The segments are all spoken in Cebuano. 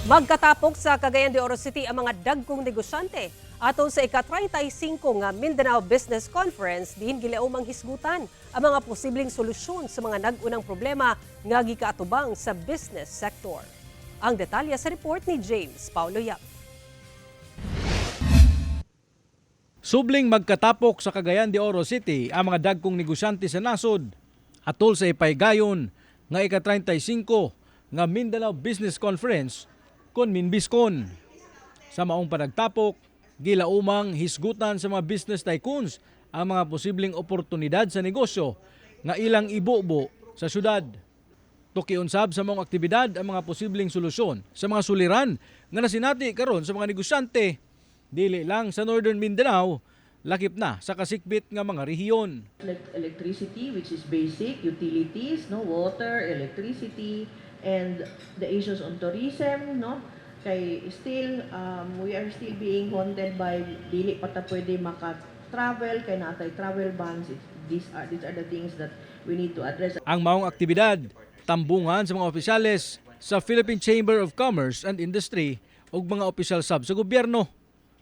Magkatapok sa Cagayan de Oro City ang mga dagkong negosyante atol sa ika-35 nga Mindanao Business Conference, diin gilaumang hisgutan ang mga posibleng solusyon sa mga nag-unang problema nga gikaatubang sa business sector. Ang detalye sa report ni James Paulo Yap. Subling magkatapok sa Cagayan de Oro City ang mga dagkong negosyante sa nasod atol sa ipaygayon nga ika-35 nga Mindanao Business Conference kon Minbiscon. Sa maong panagtapok, gilaumang hisgutan sa mga business tycoons ang mga posibleng oportunidad sa negosyo nga ilang ibubo sa syudad. Tukion sab sa maong aktibidad ang mga posibleng solusyon sa mga suliran nga nasinati karon sa mga negosyante dili lang sa Northern Mindanao, lakip na sa kasikbit nga mga rehiyon. Like electricity, which is basic, utilities, no, water, electricity, and the issues on tourism, no, kay still, we are still being haunted by dili pa ta pwede maka-travel, kay naa tay travel bans. These are the things that we need to address. Ang maong aktibidad, tambungan sa mga opisyales sa Philippine Chamber of Commerce and Industry ug mga opisyal sab sa gobyerno.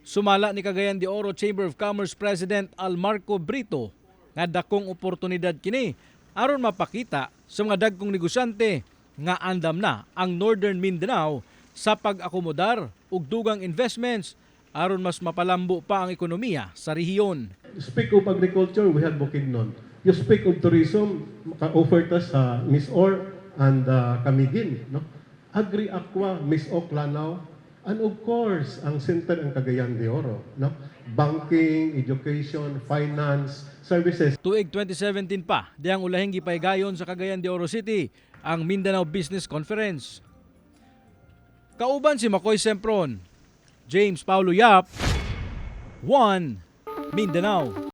Sumala ni Cagayan de Oro Chamber of Commerce President Almarco Brito nga dakong oportunidad kini aron mapakita sa mga dagkong negosyante nga andam na ang Northern Mindanao sa pag-akomodar og dugang investments aron mas mapalambo pa ang ekonomiya sa rehiyon. Speak of agriculture, we have Bukidnon. You speak of tourism, maka-offer ta sa MisOr and Camiguin, no? Agri-Aqua, MisOcc, Lanao, and of course, ang center ang Cagayan de Oro, no? Banking, education, finance, services. Tuig 2017 pa, diyang ulahing gipaygayon sa Cagayan de Oro City ang Mindanao Business Conference. Kauban si Makoy Sempron, James Paulo Yap, 1 Mindanao.